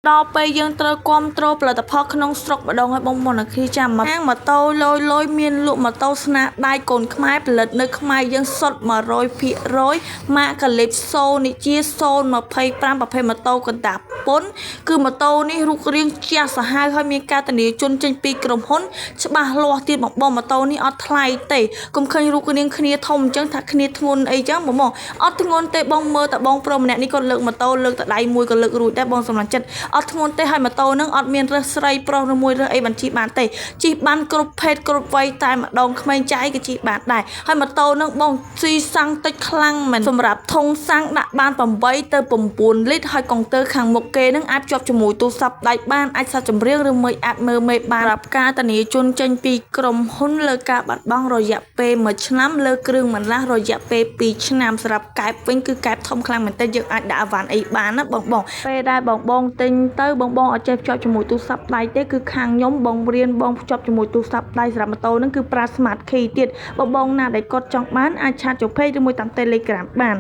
ដល់ពេលយើងត្រូវគ្រប់គ្រងផលិតផលក្នុងស្រុកម្ដងហើយបងប្អូនអរគ្នាចាំមកហាងម៉ូតូលយលយមានលក់ម៉ូតូស្នាដៃកូនខ្មែរផលិតនៅខ្មែរយើងសុទ្ធ100%ម៉ាកកាលីបសូនិជា025ប្រភេទម៉ូតូកណ្ដាស់ពុនគឺម៉ូតូនេះរូបរាងជះសាហាវហើយមានការធានាជន់ចេញពីក្រុមហ៊ុនច្បាស់លាស់ទៀតបងបងម៉ូតូនេះអត់ថ្លៃទេកុំឃើញរូបរាងគ្នាធំអញ្ចឹងថាគ្នាធ្ងន់អីចឹងបងបងអត់ធ្ងន់ទេបងមើលតែបងប្រុសម្នាក់នេះគាត់លើកម៉ូតូលើកតែដៃមួយក៏លើករួចដែរបងសម្លាញ់ចិត្តអត់ធ្ងន់ទេហើយម៉ូតូនឹងអត់មានរើសស្រីប្រុសឬមួយរើសអីបានជិះបានទេជិះបានគ្រប់ភេទគ្រប់វ័យតែម្ដងក្មេងចៃក៏ជិះបានដែរហើយម៉ូតូនឹងបងស៊ីសាំងតិចខ្លាំងមែនសម្រាប់ធុងសាំងដាក់បាន8ទៅ9លីត្រហើយកុងទ័រខាងមុខគេនឹងអាចភ្ជាប់ជាមួយទូរស័ព្ទដៃបានអាចសាច់ចម្រៀងឬមួយអាចមើលមេបានរាប់ការធានាជន់ចេញពីក្រុមហ៊ុនលើការបាត់បង់រយៈពេល1ឆ្នាំលើគ្រឿងបន្លាស់រយៈពេល2ឆ្នាំសម្រាប់កែបវិញគឺកែបធំខ្លាំងមែនទែនយើងអាចដាក់អីវ៉ាន់អីបានណាបងបងពេលដែលបងបងទិញទៅបងបងអត់ចេះភ្ជាប់ជាមួយទូរស័ព្ទដៃទេគឺខាងខ្ញុំបងរៀនបងភ្ជាប់ជាមួយទូរស័ព្ទដៃសម្រាប់ម៉ូតូហ្នឹងគឺប្រើ Smart Key ទៀតបងបងណាដែលគាត់ចង់បានអាច chat ចូល page ឬមួយតាម Telegram បាន។